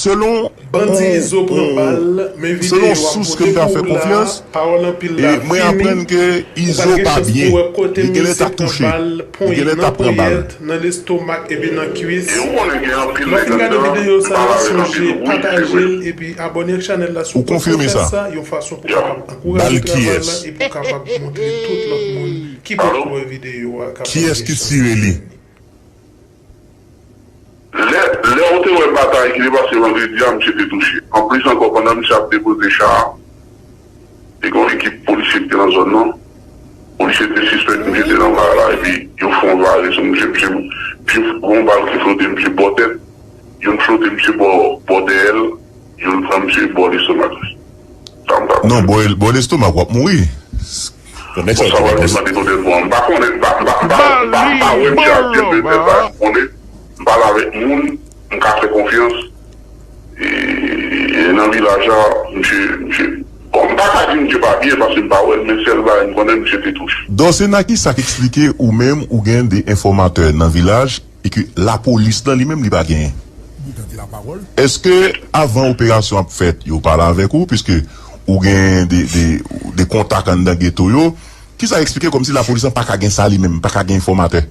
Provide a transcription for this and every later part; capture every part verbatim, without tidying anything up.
Selon Bandi Izo pran bal, men videyo ap monte pou ou la, pawòl anpil la fini. Ou pa t gen chans pou wè kote misye pran bal, ponyèt nan ponyèt, nan lestomak epi nan kwis. Lè w fin gade videyo sa a, sonje pataje l epi abòne ak chanèl la si w poko fè sa, yon fason pou w kapab ankouraje travay la epi w kapab montre tout lòt moun ki poko wè videyo a kapab gen chans. Lè, lè w te wè batay ki te pase vandredi a, misye te touche. Anplis ankò, pandan misye ap depoze cha a, te gen yon ekip polisye ki te nan zòn nan. Polisye te sispèk misye te nan bagay la, epi yo fè yon vare sou misye. Misye, misye, gen yon bal ki flote misye bò tèt, youn flote misye bò, bò dèyè l, youn pran misye bò lestomak li. Sa m ka konnen. Non, bò, bò lestomak, w ap mouri. Bon, sa w al demande kote l pran. M pa konnen, m pa, m pa, m pa, m pa, m pa wè misye ap di l, men m pa konnen. M pale avèk moun, m ka fè konfyans. E, e nan vilaj la, misye, misye, bon, m pa ka di misye pa byen paske m pa wè l, men sèl bagay m konnen, misye te touche. Donk, se nan kisa k eksplike ou menm ou gen de enfòmatè nan vilaj e ke lapolis nan li menm li pa genyen? Èske avan operasyon ap fèt, yo pale avèk ou, piske ou gen de, de, de kontak anndan geto yo? Kisa eksplike kòmsi lapolis lan pa ka gen sa li menm, pa ka gen enfòmatè?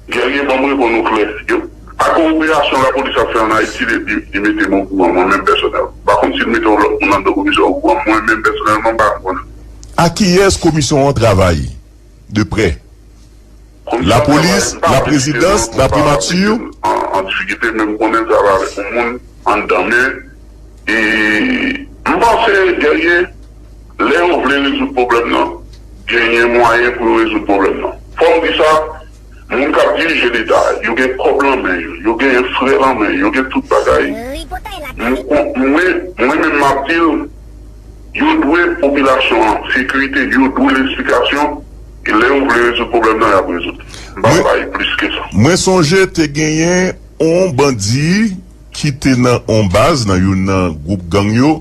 Guerrier, ban m reponn ou klè. Yo, pa gen operasyon lapolis ap fè ann Ayiti depi li mete m okouran, mwen menm pèsonèl. M pa konn si l mete yon lòt moun anndan komisyon okouran, mwen menm pèsonèlman, m pa konn. A kiyès komisyon an travay de prè? Lapolis, laprezidans, laprimati? An, an difikilte, men m konnen l travay avèk yon moun anndan, men, e, m panse, Guerrier, lè yo vle rezoud pwoblèm nan, genyen mwayen pou yo rezoud pwoblèm nan. Fò m di sa, moun k ap dirije Leta, yo gen kòb lan men yo, yo gen frè lan men yo, yo gen tout bagay. M kon-, mwen, mwen menm m ap di l, yo dwe popilasyon an sekirite, yo dwe l esplikasyon, e lè yo vle rezoud pwoblèm nan, y ap rezoud. M pa bay plis ke sa. Mwen sonje te genyen on bandi ki te nan on baz, nan youn nan gwoup gang yo,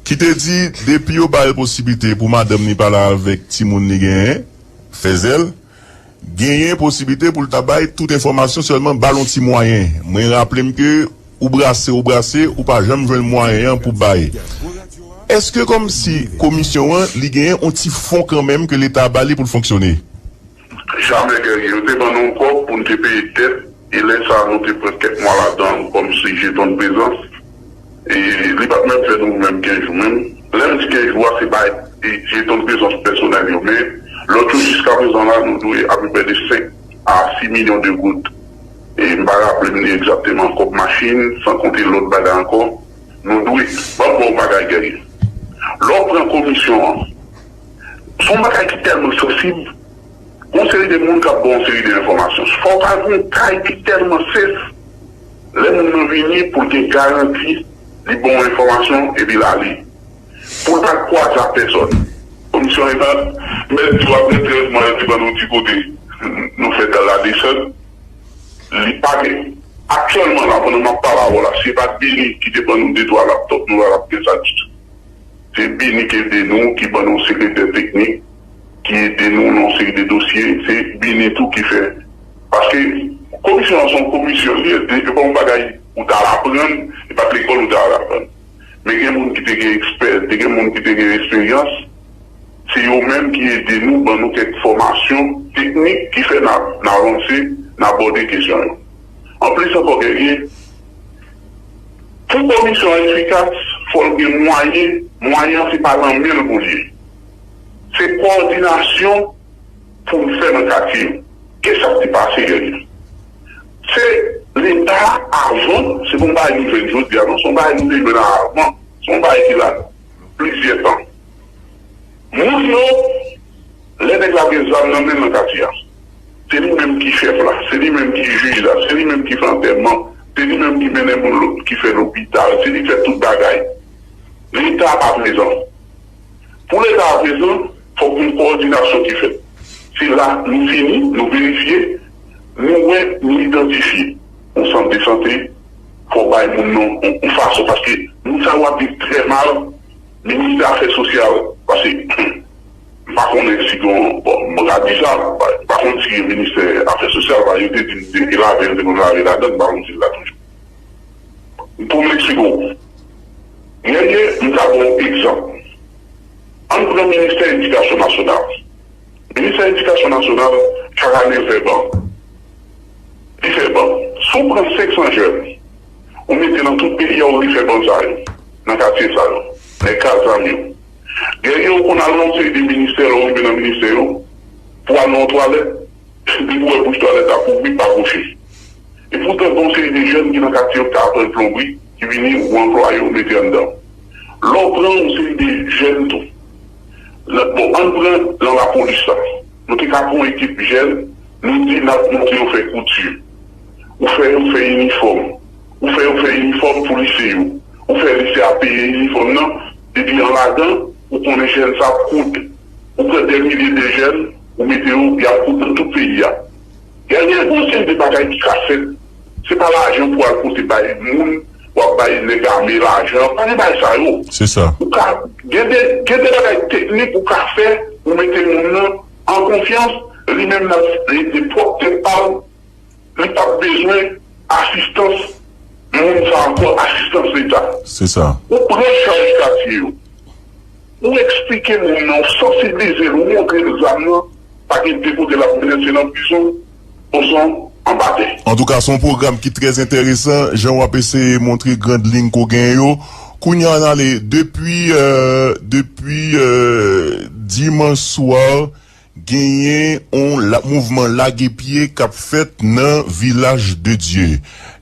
ki te di depi yo ba l posiblite pou madanm li pale avèk timoun li genyen, Fèzèl, genyen posiblite pou l ta bay tout enfòmasyon, sèlman ba l on ti mwayen. Mwen raple m ke ou brase, ou brase, ou pa janm jwenn mwayen an pou bay. Èske kòmsi komisyon an, li genyen on ti fon kanmenm ke Leta ba li pou l fonksyone? Jamè, Guerrier, yo te ban nou kòb pou n te peye dèt, e lè sa a, nou te pran kèk mwa ladan l kòmsi jeton de prezans. E li pa t menm fè nou menm kenz jou menm. Lè m di kenz jou a, se bay, e, jeton de prezans pèsonèl yo. Men lòt yo, jiskaprezan la, nou dwe apeprè de senk a sis milyon de goud. E m pa raple m li egzakteman, kòb machin, san konte lòt bagay ankò. Nou dwe, ban m ba w bagay, Guerrier. Lè w pran komisyon an, se yon bagay ki tèlman sansib. Gon seri de moun k ap ba w yon seri de enfòmasyon. Fò w pa gen yon kay ki tèlman sef, lè moun nan vini, pou l gen garanti li ba w enfòmasyon epi l ale. Pou l pa kwaze ak pèsòn. Komisyon an, mèt di w apre trèz mwa, yo te ban nou ti kote nou fè dal la desann. Li pa gen. Aktyèlman la, pandan m ap pale avè w la, si se pa t Bini ki te ban nou de twa laptòp, nou pa t ap gen sa ditou. Se Bini ki ede nou, ki ban nou sekretè teknik, ki ede nou nan yon seri de dosye. Se Bini tou ki fè. Paske komisyon an se yon komisyon li ye, se pa yon bagay ou t al aprann, se pa t lekòl ou t al aprann. Men gen moun ki te gen ekspè, te gen moun ki te gen esperyans, se yo menm ki ede nou, ban nou kèk fòmasyon teknik ki fè n a, n avanse, n abòde kesyon yo. Anplis ankò, Guerrier, pou komisyon an efikas, fò l gen mwayen, mwayen an se pa nan men l pou l ye. Se kowòdinasyon pou n fè nan katye yo. Kisa k te pase, Guerrier? Se Leta avan, se pa yon bagay nou jwenn jodi a, non, se yon bagay nou te jwenn avan. Se yon bagay ki la plizyè tan. Moun yo, lè nèg la gen zam nan men l nan katye a, se li menm ki chèf la, se li menm ki jij la, se li menm ki fè antèman, se li menm ki mennen moun lo-, ki fè lopital, se li ki fè tout bagay. Leta pa prezan. Pou Leta a prezan, fòk gen kowòdinasyon ki fèt. Se la nou vini, nou verifye, nou wè, nou idantifye yon sant de sante, fò w bay moun nan yon, yon fason, paske moun sa yo ap viv trè mal, ministè afè sosyal, paske, m pa konnen si gen, bon, mwen ka di sa, m pa, m pa konn si ministè afè sosyal, paske yo te di m te lave, yo te konn lave ladan, m pa konn si l la toujou. Pou m eksplike w, Guerrier, m ka ba w egzanp. Ann pran Ministè Edikasyon Nasyonal. Ministè Edikasyon Nasyonal, chak ane, l fè ban. Li fè ban. Si w pran senk san jèn, ou mete nan tout peyi a, ou refè ban sa yo, nan katye sa yo, nèg k al zam yo. Guerrier, ou konn al nan yon seri de ministè, lè w rive nan ministè yo, pou al nan yon twalèt, depi w wè bouch twalèt la kouvri, pa pwoche. Epoutan, gen yon seri de jèn ki nan katye yo ki ta aprann plonbri, ki vini, ou anplwaye, ou mete anndan. Lè w pran yon seri de jèn tou, nan, bon, ann pran nan lapolis la. Nou te ka pran yon ekip jèn, nou di n ap montre yo fè kouti. Ou fè yo fè inifòm. Ou fè yo fè inifòm pou lise yo. Ou fè lise a peye inifòm nan. Depi an ladan, ou konnen jèn sa ap koud. Ou pran dè milye de jèn, ou mete yo, y ap koud nan tout peyi a. Guerrier, gen yon seri de bagay ki ka fèt. Se pa lajan pou al pote bay moun, w ap bay nèg ame lajan. Pa gen bagay sa yo. Se sa. Ou ka, gen de, gen de bagay teknik ou ka fè, ou mete moun nan an konfyans, li menm l ap rete pwòp tèt pa l, li p ap bezwen asistans moun sa ankò, asistans Leta. Se sa. Ou pran chaj katye yo. Ou eksplike moun nan, ou sansiblize l, ou montre l zam nan, pa gen de kote l ap mennen, se nan prizon, osnon anba tè. Antouka, se yon pwogram ki trè enteresan, jan w ap eseye montre grand liy ke w genyen yo. Kounye a, ann ale, depi, euh, depi, euh, dimanch swa, genyen yon la, mouvman lage pye k ap fèt nan Vilaj de Dye.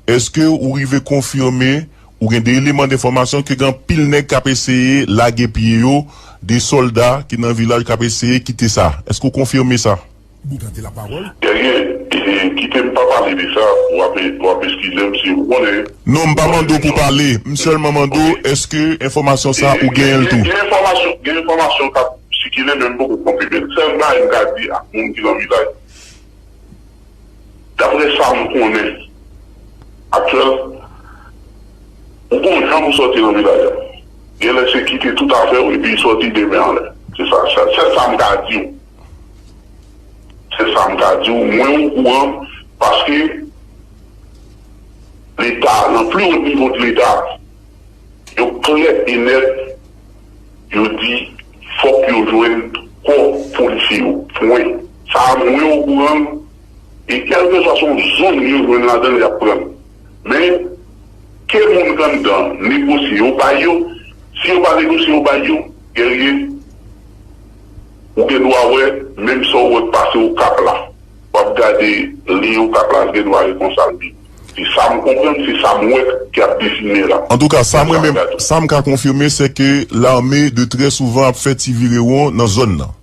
Èske ou rive konfime, ou gen de eleman denfòmasyon ke gen anpil nèg k ap eseye lage pye yo, de sòlda ki nan vilaj k ap eseye kite sa? Èske ou konfime sa? Bout tande lapawòl. Guerrier, e, kite m pa pale de sa, w ap, w ap eskize m si ou konnen. Non, m pa mande w pou pale. M sèlman mande w, èske enfòmasyon sa ou genyen l tou? Gen, gen enfòmasyon, gen enfòmasyon k ap sikile, men m poko konfime l. Sèl bagay m ka di ak moun ki nan vilaj, daprè sa m konnen, aktyèl, ou gon jan pou sòti nan vilaj la. Genlè se kite tout afè w epi sòti demen anlè. Se sa, sa, sèl sa m ka di w. Se sa m ka di w. Mwen okouran paske Leta, nan pli wo nivo de Leta, yo klè e nèt, yo di fòk yo jwenn kò polisye yo. Pwen. Sa a, mwen okouran l, e kèlkeswa se yon zòn yo jwenn ladan l, y ap pran l. Men, ke moun k anndan negosye, yo bay yo. Si yo pa negosye, yo bay yo, Guerrier, ou gen dwa wè, menm sa w wè k pase Okap la. W ap gade liy Okap la, l gen dwa ret konsa l ye. Se sa m konprann, se sa m wè k ap define la. Antouka, sa mwen menm, sa m ka konfime, se ke lame de trè souvan ap fè ti virewon nan zòn nan.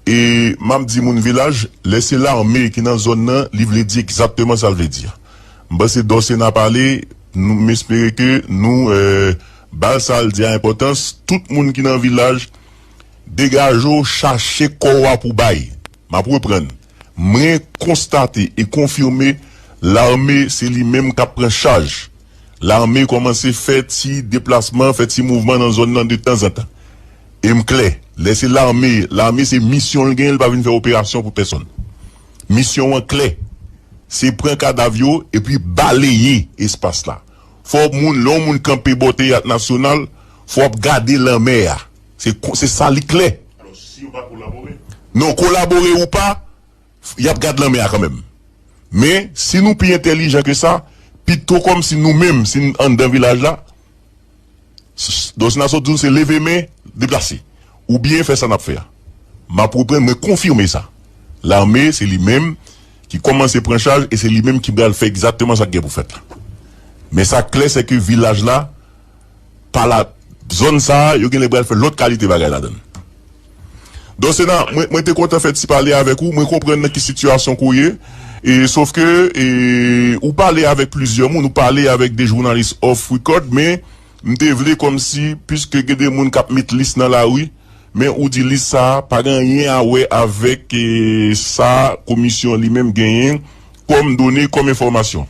E m ap di moun vilaj, lè se lame ki nan zòn nan, li vle di egzakteman sa l vle di a. M panse Dòsena pale, nou, m espere ke nou, euh, ba sa l di a enpòtans. Tout moun ki nan vilaj, degaje w, chache kò w a pou bay. M ap reprann. Mwen konstate e konfime, lame se li menm k ap pran chaj. Lame kòmanse fè ti deplasman, fè ti mouvman nan zòn nan de tanzantan. E m klè, lè se lame, lame se misyon l genyen, l pa vin fè operasyon pou pèsonn. Misyon an klè, se pran kadav yo epi baleye espas la. Fò moun, lè yon moun kanpe bò Teyat Nasyonal, fò w ap gade lanmè a. Se, se sa, li klè. Alò, si yo pa kolabore? Non, kolabore ou pa, y ap gad lanmè a kanmenm. Men, si nou pi entèlijan ke sa, pito kòmsi nou menm, si n anndan vilaj la, s-, s-, Dòsena sot di w se leve men, deplase. Oubyen fè sa n ap fè a. M ap reprann, mwen konfime sa. Lame, se li menm ki kòmanse pran chaj e se li menm ki pral fè egzakteman sa k gen pou fèt la. Men sa k klè, se ke vilaj la, pa la, zòn sa a, yo genlè pral fè lòt kalite bagay ladan l. Dòsena, mwen, mwen te kontan fè ti pale avèk ou, mwen konprann nan ki sitiyasyon ke w ye, e, sof ke, e, ou pale avèk plizyè moun, ou pale avèk de jounalis off record, men m te vle kòmsi, piske gen de moun k ap met lis nan lari, men ou di lis sa a pa gen anyen a wè avèk, e, sa komisyon li menm genyen kòm done, kòm enfòmasyon.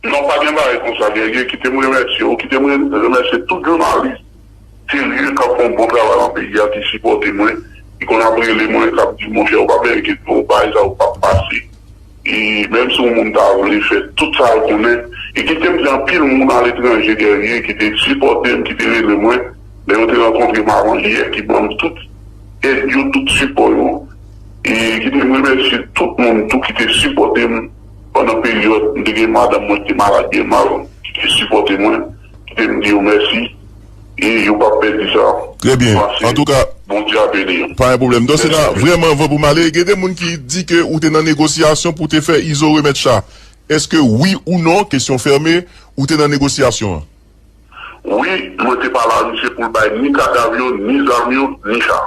Non, pa gen bagay konsa, Guerrier, kite m remèsye w, kite m re-, remèsye tout jounalis serye k ap fè yon bon travay nan peyi a, ki sipòte mwen, ki konn ap rele mwen, k ap di, monchè, ou pa byen enkyete w, bagay sa yo p ap pase. E menm si yon moun ta vle fè tout sa l konnen, E kite m di anpil moun aletranje dèyè ki te sipòte m, ki te rele mwen, lè yo te rankontre m avan yè, ki ban m tout èd yo, tout sipò yo. E kite m remèsye tout moun tou ki te sipòte m pandan peryòd m te gen madanm mwen ki te malad byen mal, ki te sipòte mwen, kite m di yo mèsi. E yo p ap pèdi sa. Trè byen. Pase. Antouka, Bondye a beni yo. Pa gen pwoblèm. Dòsena, vrèman, anvan pou m ale, gen de moun ki di ke ou te nan negosyasyon pou te fè Izo remèt cha. Èske wi ou non, kesyon fèmen, ou te nan negosyasyon an? Wi, mwen te pale a misye pou l bay ni kadav yo, ni zam yo, ni cha.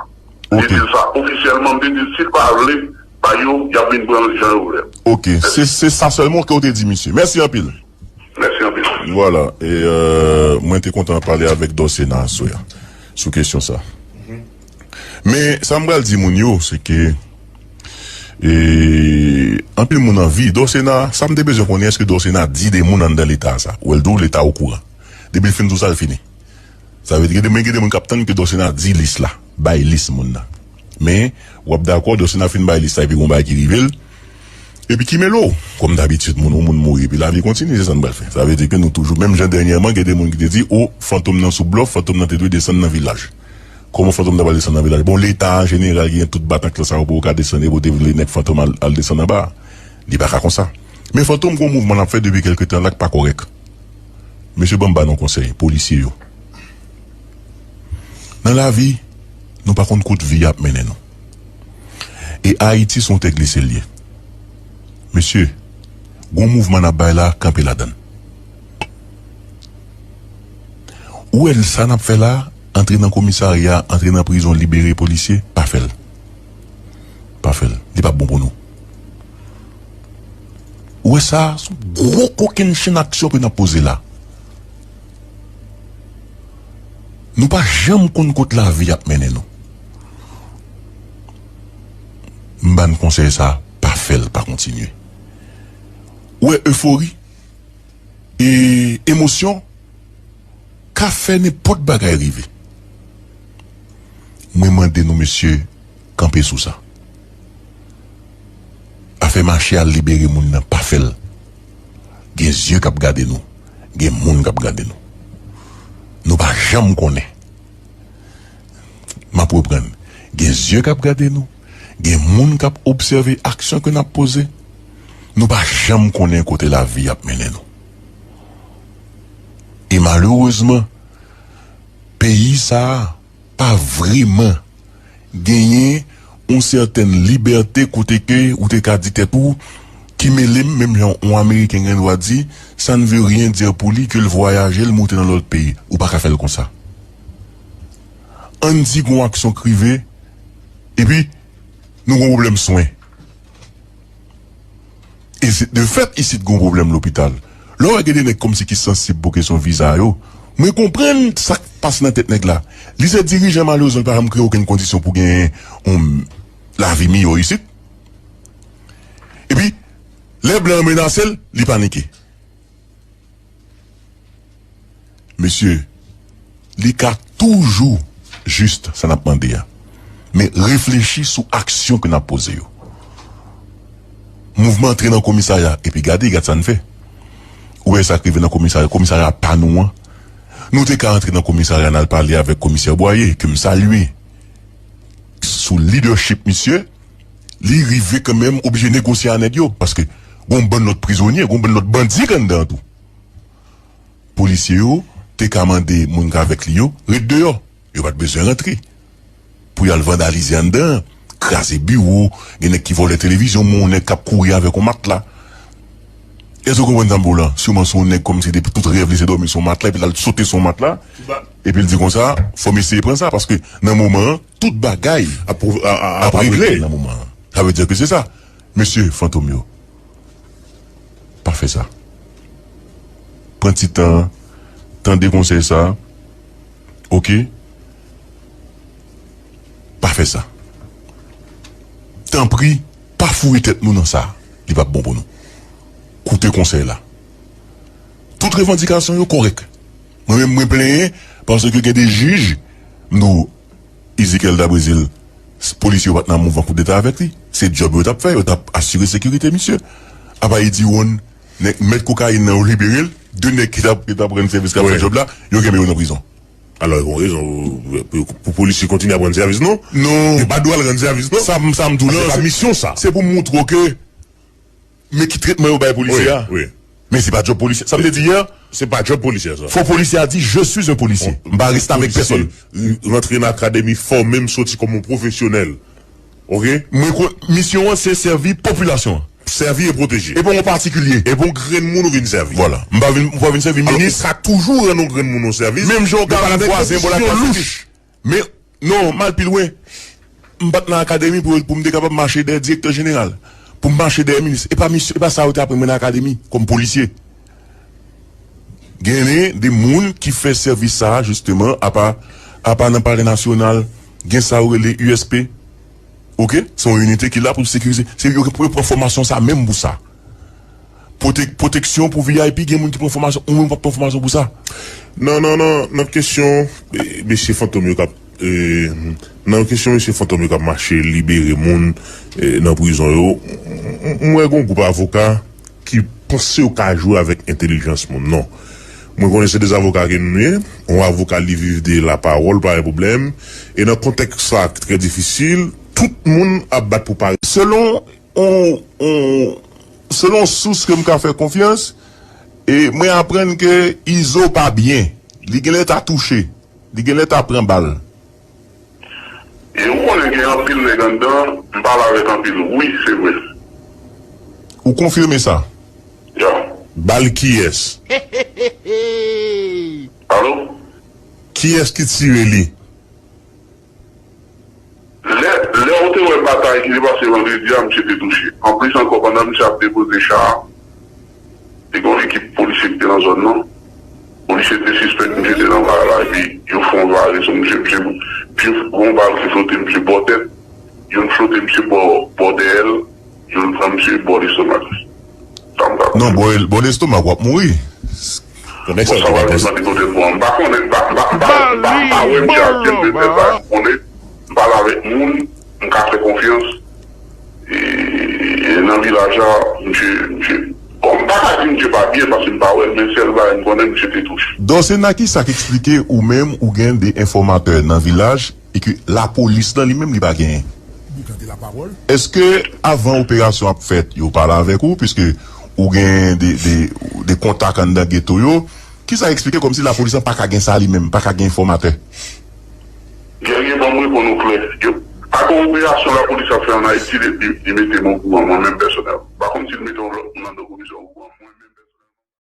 M te di l sa ofisyèlman, m te di l si l pa vle bay yo, y ap vin pran l jan yo vle. Ok, se se sa sèlman ke w te di misye. Mèsi anpil. Mèsi anpil. Vwala, e euh, mwen te kontan pale avèk Dòsena aswè a sou kesyon sa. Men sa m pral di moun yo, se ke e anpil moun anvi Dòsena, sa m te bezwen konnen, èske Dòsena di de moun anndan leta sa? Ou wè l di w leta okouran. Depi l fin di w sa, l fini. Sa vle di gen de, men gen de moun k ap tann ke Dòsena di lis la, bay lis moun nan. Men, w ap dakò, Dòsena fin bay lis la, epi gon bagay ki rive l. Epi ki mele w. Kòm dabitid, moun, yon moun mouri, epi lavi kontinye, se sa n pral fè. Sa vle di ke nou toujou, menm jan dènyèman, gen de moun ki te di, o, fantom nan sou blòf, fantom nan te dwe desann nan vilaj. Kòman fantom nan pral desann nan vilaj? Bon, leta an jeneral ki gen tout bataklan sa yo pou yo ka desann, epi w te vle nèg fantom al, al desann anba a. Li pa ka konsa. Men fantom gon mouvman l ap fè depi kèlke tan la k pa kòrèk. Mesye, ban m ba nou konsèy, polisye yo. Nan lavi, nou pa konn kot vi ap mennen nou. E Ayiti se yon tè glise l ye. Mesye, gon mouvman n ap bay la, kanpe ladan l. Ou wè sa n ap fè la, antre nan komisarya, antre nan prizon, libere polisye, pa fè l. Pa fè l. Li p ap bon pou nou. Ou wè sa, se yon gwo kokennchenn aksyon ke n ap poze la. Nou pa janm konn kot lavi ap mennen nou. M ba n konsèy sa, pa fè l, pa kontinye. Ou wè efori e emosyon ka fè nenpòt bagay rive. Mwen mande nou, mesye, kanpe sou sa. Afè mache al libere moun nan, pa fè l. Gen zye k ap gade nou. Gen moun k ap gade nou. Nou pa janm konnen. M ap reprann. Gen zye k ap gade nou. Gen moun k ap obsève aksyon ke n ap poze. Nou pa janm konnen kote lavi ap mennen nou. E malerezman, peyi sa a pa vrèman genyen yon sètèn libète kote ke ou te ka di tèt ou, ki mele m, menm jan yon Ameriken gen dwa di, ça ne veut rien dire pour lui que l vwayaje, l moute nan lòt peyi. Ou pa ka fè l konsa. Ann di gon aksyon k rive, epi nou gon pwoblèm swen. E se, de fèt, isit gon pwoblèm lopital. Lè w wè gen de nèg kòmsi ki sansib pou kesyon viza yo, mwen konprann sa k pase nan tèt nèg la. Li se dirijan, malerezman, li pa janm kreye okenn kondisyon pou genyen yon lavi miyò isit. Epi, lè blan an menase l, li panike. Mesye, li ka toujou jis sa n ap mande a. Men reflechi sou aksyon ke n ap poze yo. Mouvman antre nan komisarya, epi gade, gad sa n fè. Ou wè sa k rive nan komisarya, komisarya pa nou an. Nou te ka antre nan komisarya, n al pale avèk komisè Bwaye, ke m salye. Sou lidèchip misye, li rive kanmenm oblije negosye a nèg yo, paske gon bann lòt prizonye, gon bann lòt bandi k anndan an tou. Polisye yo te ka mande moun k avèk li yo ret deyò. Yo pa t bezwen rantre. Pou y al vandalize anndan an, kraze biwo, gen nèg ki vòlè televizyon, men yon nèg k ap kouri avèk yon matla. Èske w konprann sa m di w la? Siman se yon nèg kòmsi depi tout rèv li se dòmi sou yon matla, epi l al sote sou yon matla, epi l di konsa, fò m eseye pran sa, paske nan moman an, tout bagay ap regle nan moman an. Sa vle di ke se sa. Mesye, fantom yo, pa fè sa. Pran ti tan an, tande konsèy sa a. Oke? Pa fè sa. Tanpri, pa foure tèt nou nan sa. Li p ap bon pou nou. Koute konsèy la. Tout revandikasyon yo kòrèk. Mwen menm, mwen plenyen paske gen de jij, m di w, Ezekiel Dabrezil, s-, polisye yo pa t nan mouvman koudeta avèk li. Se djòb yo t ap fè, yo t ap asire sekirite misye. Apa Eddy Ron, Nèg mèt kokayin nan yo libere l, de nèg ki t ap ki t ap rann sèvis k ap fè djòb la, yo kenbe yo nan prizon. Alò, gen rezon pou, pou, pou polisye kontinye ap rann sèvis, non? Non. Yo pa dwe al rann sèvis, non? Sa m sa m di w la, se pa misyon sa. Se pou montre w ke men ki tretman yo bay polisye a. Wi, wi. Men se pa djòb polisye. Sa m te di yè, se pa djòb polisye sa. Fò polisye a di, je suis un policier. M pa reste avèk pèsonn. Rantre nan akademi, fòme m, soti kòm yon pwofesyonèl. Oke? Mwen kwè misyon an se sèvi popilasyon an. Sèvi e pwoteje. E pa yon patikilye. E pa yon grenn moun ou vin sèvi. Vwala. M pa vin, m pa vin sèvi minis. Ou ka toujou rann yon grenn moun yon sèvis. Menm jan w ka vin vwazen bò lakay louch. Men, non, m al pi lwen. M pa t nan akademi pou, pou m te kapab mache dèyè direktè jeneral. Pou m mache dèyè minis. E pa misyon, e pa sa yo te aprann mwen nan akademi, kòm polisye. Genyen de moun ki fè sèvis sa a, jisteman, apa, apa nan Palè Nasyonal, gen sa yo rele U S P. Oke? Se yon inite ki la pou sekirize. Se yo, yo pran fòmasyon sa menm pou sa. Pwotek-, pwoteksyon pou V I P, gen moun ki pran fòmasyon, ou menm w ap pran fòmasyon pou sa. Non, non, non, nan kesyon, eh, mesye fantom yo k ap, eh, nan kesyon mesye fantom yo k ap mache libere moun, eh, nan prizon yo, m, m, m wè gen yon gwoup avoka ki panse yo ka jwe avèk entèlijans moun. Non. Mwen konnen se de avoka ke nou ye. Yon avoka li viv de lapawòl, pa gen pwoblèm. E nan kontèks sa ki trè difisil, tout moun ap bat pou parèt. Selon yon, yon, selon sous ke m ka fè konfyans, e mwen aprann ke Izo pa byen. Li genlè ta touche. Li genlè ta pran bal. E ou konnen gen anpil nèg anndan, m pale avèk anpil. Wi, se vre. Ou konfime sa? Ya. Bal kiyès? Alo? Kiyès ki tire li? Lè, lè ou te wè batay ki te pase vandredi a, misye te touche. Anplis ankò, pandan misye ap depoze cha a, te gen yon ekip polisye ki te nan zòn nan. Polisye te sispèk misye te nan bagay la, epi yo fè yon vare sou misye. Misye, pye, yon bal ki flote misye bò tèt, youn flote misye bò, bò dèyè l, youn pran misye bò lestomak li. Sa m ka konnen. Non, bò, bò lestomak, w ap mouri. Bon, sa w ap di, m pa te konnen, bon, m pa konnen, m pa, m pa, m pa, m pa, m pa wè misye aktè, m pa konnen, m pale avèk moun, m ka fè konfyans. E, e nan vilaj la, misye, misye, bon, m pa ka di misye pa byen paske m pa wè l, men sèl bagay m konnen, misye te touche. Dòsena, kisa k eksplike ou menm ou gen de enfòmatè nan vilaj e ke lapolis lan li menm li pa genyen? Èske avan operasyon ap fèt, yo pale avèk ou, piske ou gen de, de, de kontak anndan geto yo? Kisa eksplike kòmsi lapolis lan pa ka gen sa li menm, pa ka gen enfòmatè? Guerrier, ban m reponn ou klè. Yo, pa gen operasyon lapolis ap fè ann Ayiti, li, li, li mete m okouran, mwen menm pèsonèl. Pa konn si l mete yon lòt moun anndan komisyon.